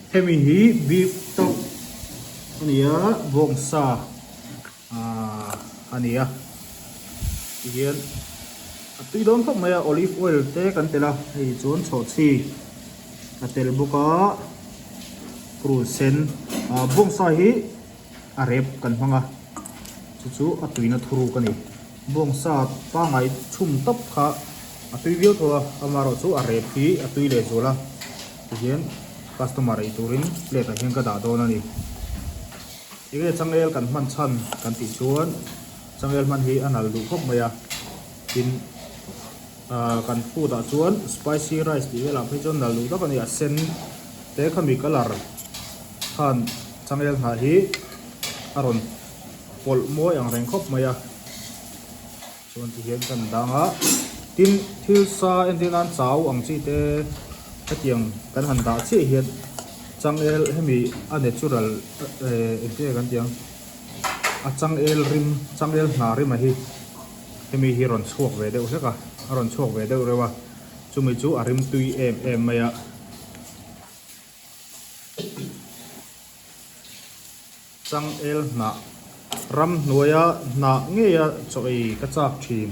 Hemi hi beef tauh a ni a, bawngsa ahh a ni a, tihian a tui dawn khawp mai a, olive oil te kan telh a, hei chuan chhawhchhi a tel bawk a, purun sen ahh bawngsa hi a rep kan hmang a, chu chu a tuina thuruk a ni. Bawngsa pangngai chhum tawp kha a tui viau tho a, amaherawh chu a rep hi a tui leh zual a, tihian customer ei turin plate ah hian ka dah dawn a ni. Enge changel kan hman chhan kan tih chuan changel hman hi a nal duh khawp mai a, tin ahh kan food ah chuan spicy rice tih velah phei chuan nal duh tak a ni, a sen te khami colour khan changel hnah hi a rawn pawlh mawi ang reng khawp mai a chuan ti hian kan dang a tin thil sa entir nan chau ang chi te hetiang kan han dah chiah hian changel hemi a natural eh engtin nge kan tih ang a changel rim changel hna rim a hi hemi hi rawn chhuak ve deuh hlek a a rawn chhuak ve deuh reuh a chumi chu a rim tui em em mai a. Changel hnah ramhnuaia hnah ngeia chaw ei ka chak thin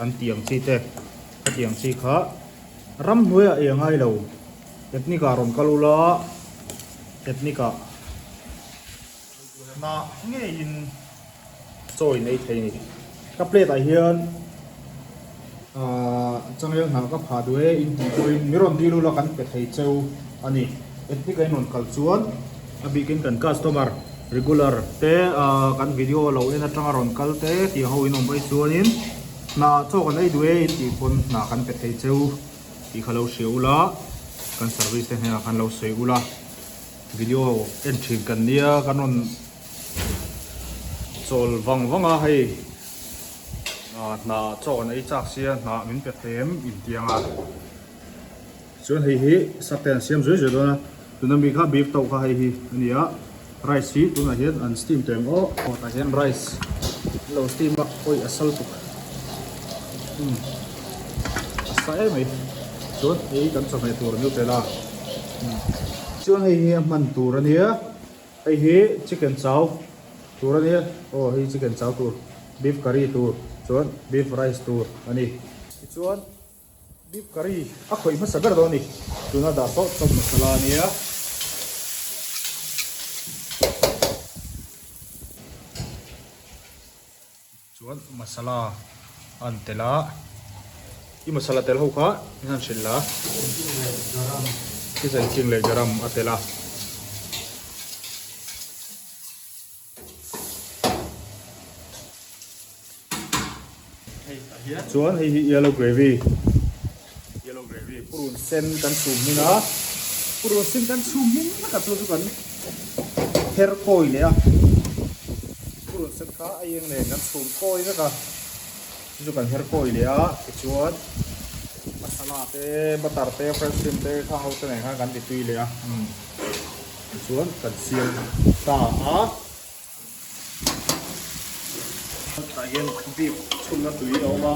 an tih ang chi te ka tih ang chi kha ramhnuaiah ei a ngai lo ethnic ah rawn kal ula ethnic ah hnah ngeiin Chaw in ei thei a ni. Ka plate ah hian ahh changel hnah ka phah duh e in tih pawhin mi rawn dil ula kan pe thei cheu a ni. Ethnic a in rawn kal chuan a bikin kan customer regular te ahh kan video lo en atanga rawn kal te tih ho in awm phei chuanin hnah chaw kan ei duh e in tih pawn hnah kan pe thei cheu tih kha lo hria ula kan service te hnenah khan lo sawi ula video en thin kan nia kan rawn Chawl vang vang a hei ah hna chaw kan ei chak sia hna min pe thei em intiang a chuan hei hi sakte an siam zui zui dawn a tuna mi kha beef tauh kha hei hi a ni a rice hi tunah hian an steam tawh em aw tah hian rice an lo steam a awi a sal tuk umm a sa em mai chuan hei kan chawhmeh tur an lo tel a chuan hei hi a hman tur a nia. Hei hi chicken chow tur a nia aw hei chicken chow tur beef curry tur chuan beef rice tur a ni. Tichuan beef curry a khawih hmasa ber dawn a ni tuna dah saw chawp masala a nia. Chuan masala a an tel a, i masala tel ho kha i han hrilh la, kitchen king leh garam a tel a. Chuan hei hi yellow gravy, yellow gravy purun sen kan chhum hmin a, purun sen kan chhum hmin vek a chu chu kan her kawi leh a, purun sen kha a eng nen kan chhum kawi vek a, chu chu kan her kawi leh a tichuan masala te butter te fresh cream te khang ho te nen khan kan ti tui leh a tichuan kan siam ta a. Tah hian beef chhunna tui a awm a.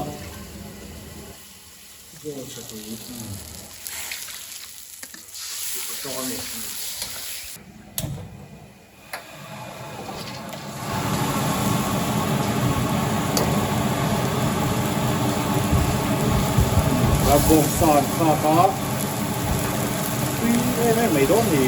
Zawng tha tui tawk a ni. A bawngsa an thlak a, tui em em mai dawn ni.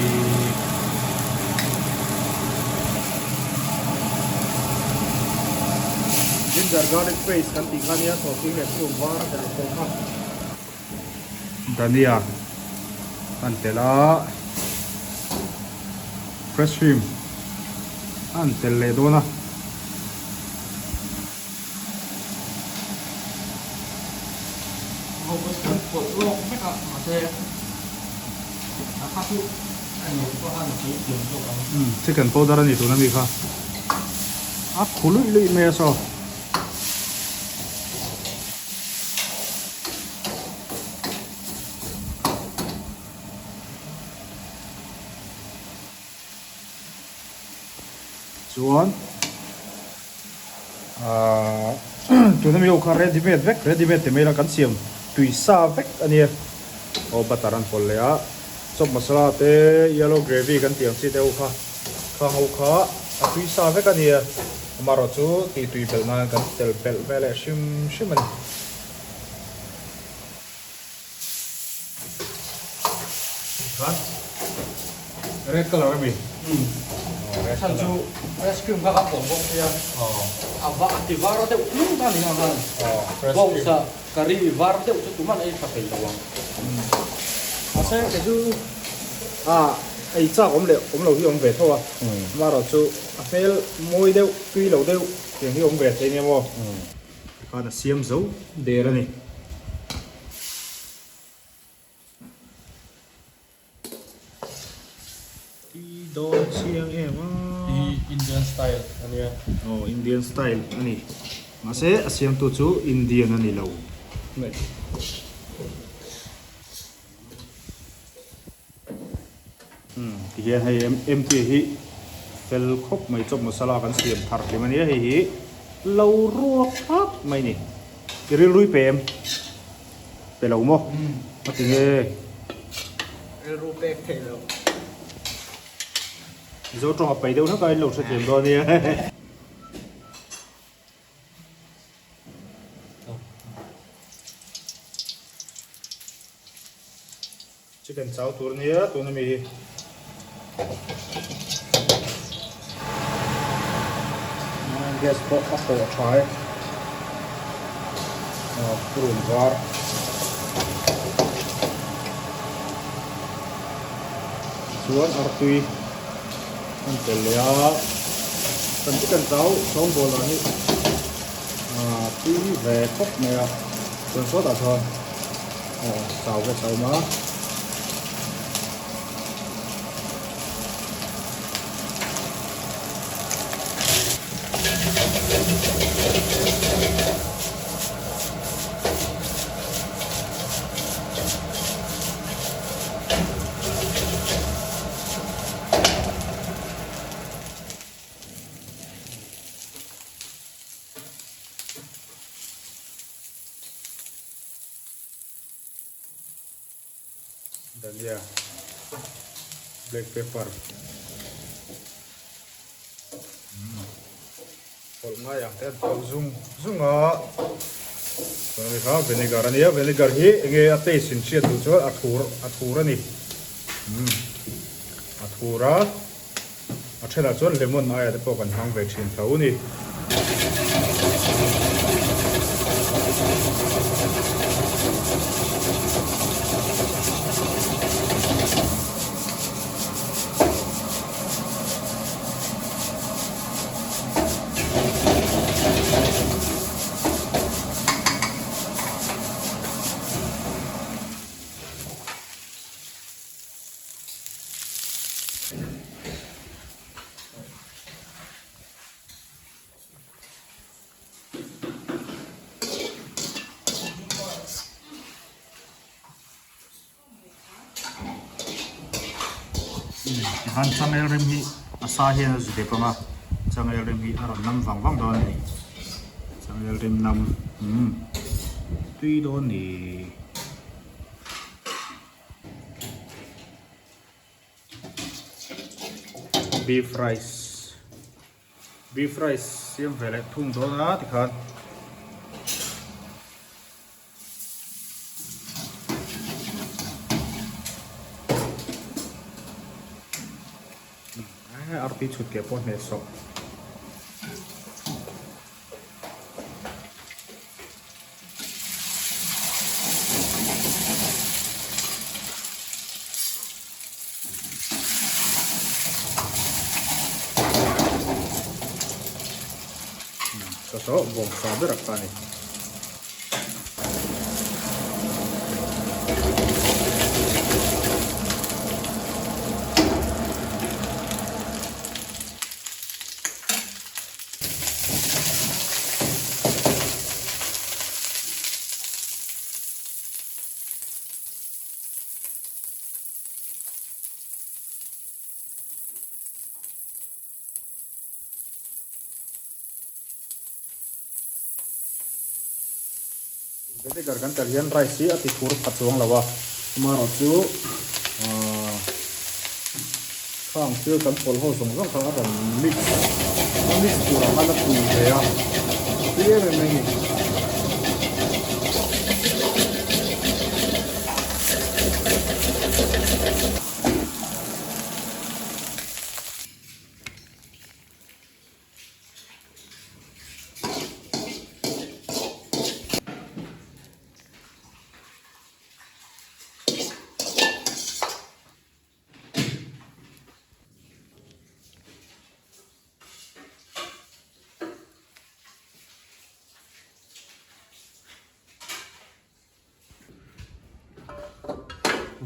Ginger garlic paste kan tih kha nia sawhching leh purun var a telh tawh kha. Dhania an telh a, fresh cream an telh leh dawn a. Kan pawlh lawk vek a mahse a kha chu Chicken powder a ni tuna mi kha a khu luih luih mai a saw. Chuan ahh tuna mi ho kha ready made vek ready made ti mai ila kan siam tui sa vek a nia aw butter an pawlh leh a. Chop masala te yellow gravy kan tih ang chi te ho kha khang ho kha a tui sa vek a nia amaherawh chu tih tui belh nan kan tel belh ve leh hrim hrim a ni. Khan red color a mi? Umm chhan chu ice cream kha ka pawm bawk sia a va a ti var deuh tlung kha ni ang khan bawngsa curry var deuh chu tuman ei tha thei lo ang. Mahse kei chu a ei chak awm leh awm lo hi awm ve tho a amaherawh chu a hmel mawi deuh tui lo deuh tiang hi awm ve thei nia maw. Tikhan a siam zo der a ni. Tui dawn chiang em a. Hi Indian style a nia. Aw Indian style a ni. Mahse a siamtu chu Indian a ni lo. Umm tihian hei MT hi fel khawp mai chawp masala kan siam thar hlim ania hei hi lo ruak thak mai ni i rilrui pe em pe lo maw a ti nge rilru pek theih loh Mizo tawng a pai deuh hlek a in lo hrethiam dawn ania. Chicken chau tur nia tuna mi hi. Gas pawh a hawh tha e. Purun var. Chuan artui an tel leh a. Kan chicken chau sawngbawl dan hi tui ve khawp mai a. Chuan sawtah chuan. Aw chau ve chau ma. Dania black pepper pawlh ngai ang te an pawlh zung zung a chuan hei kha vinegar a nia vinegar hi enge a taste in hriat duh chuan a thur a thur a ni a thur a. A thenah chuan lemon aia te pawh kan hmang ve thin tho a ni. Tikhan changel rim hi a sa hian a zu dep ang a, changel rim hi a rawn nam vang vang dawn a ni. Changel rim nam umm tui dawn ni. Beef rice beef rice siam ve leh thung dawn a tikhan artui chhut keh pawh hneh sawh. Ka saw bawngsa ber a kha a ni. Vinegar kan telh hian rice hi a ti thur pha chuang lo a, amaherawhchu ahh. Khang thil kan pawlh ho zawng zawng kha a rawn mix a mix tur ang a la tui ve a tui em em mai a ni.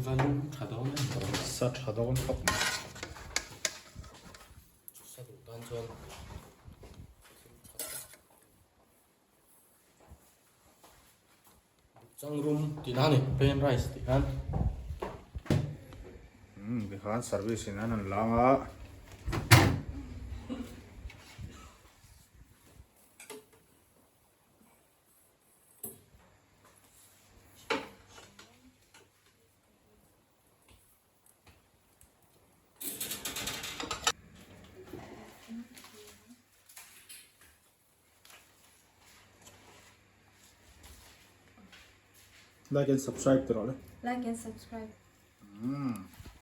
Va lum tha dawn em Sa tha dawn khawp mai. Sa duh tan chuan thil tha tak. Changrum tih na a ni plain rice tih khan. Umm tikhan service in an rawn lang a. Like and subscribe ti rawh le. Like and subscribe. Umm.